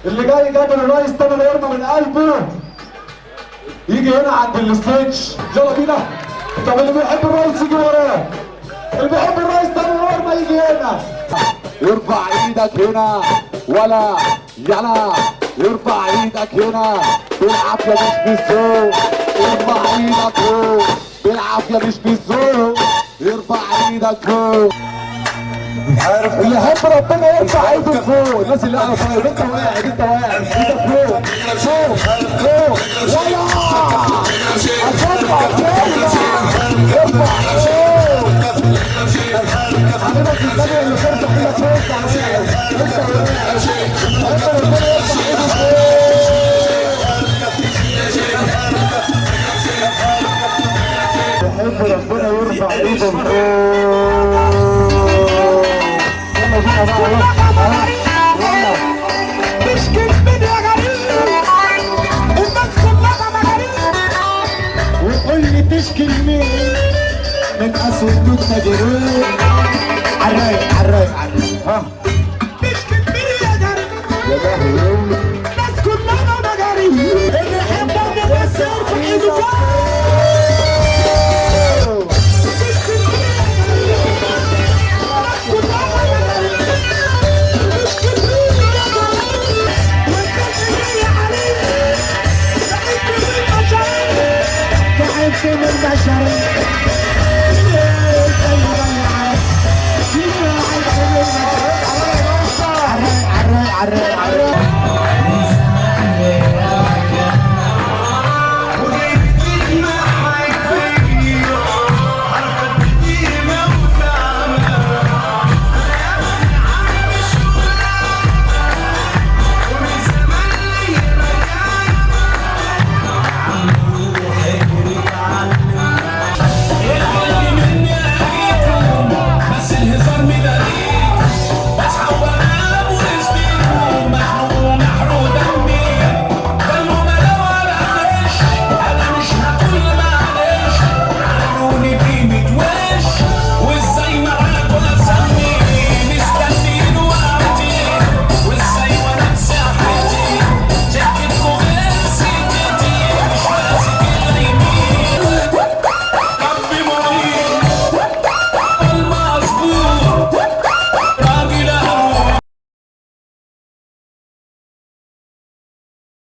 اللي جاي جاب الرئيس تامر يرمى من قلبه يجي هنا عند ال stage. يلا بينا. طب اللي بيحب الرئيس يجي وراه، اللي بيحب الرئيس تامر يرمى يجي هنا. ارفع ايدك هنا ولا يلا، ارفع ايدك هنا بالعافية مش بالذوق، ارفع ايدك فوق بالعافية مش بالذوق، ارفع ايدك فوق. عارف اللي يحب ربنا يرفع ايده فوق. الناس اللي قاعدة طيب، انت واقع، انت واقع، ايدك فوق فوق فوق. ولا ارفع ارفع فوق. حبيبك النبي اللي ترفع ايدك فوق، انت واقع، انت واقع. حب ربنا يرفع ايده فوق. يحب ربنا يرفع ايده فوق. يلا بينا بقى. يلا. مش كلمة يا غريب، الناس كلها مغاريب. وقول لي تشكي لمين من اسود مجروح. عالرايق عالرايق عالرايق. ها مش كلمة يا غريب، يا لهوي. الناس كلها مغاريب. اللي يحب بس يرفع ايده فوق. مش كلمة يا غريب، الناس كلها مغاريب. مش كلمة يا غريب، والناس جاية عليك. تعبت من المشاعر، تعبت من المشاعر. عالرايق عالرايق عالرايق عالرايق.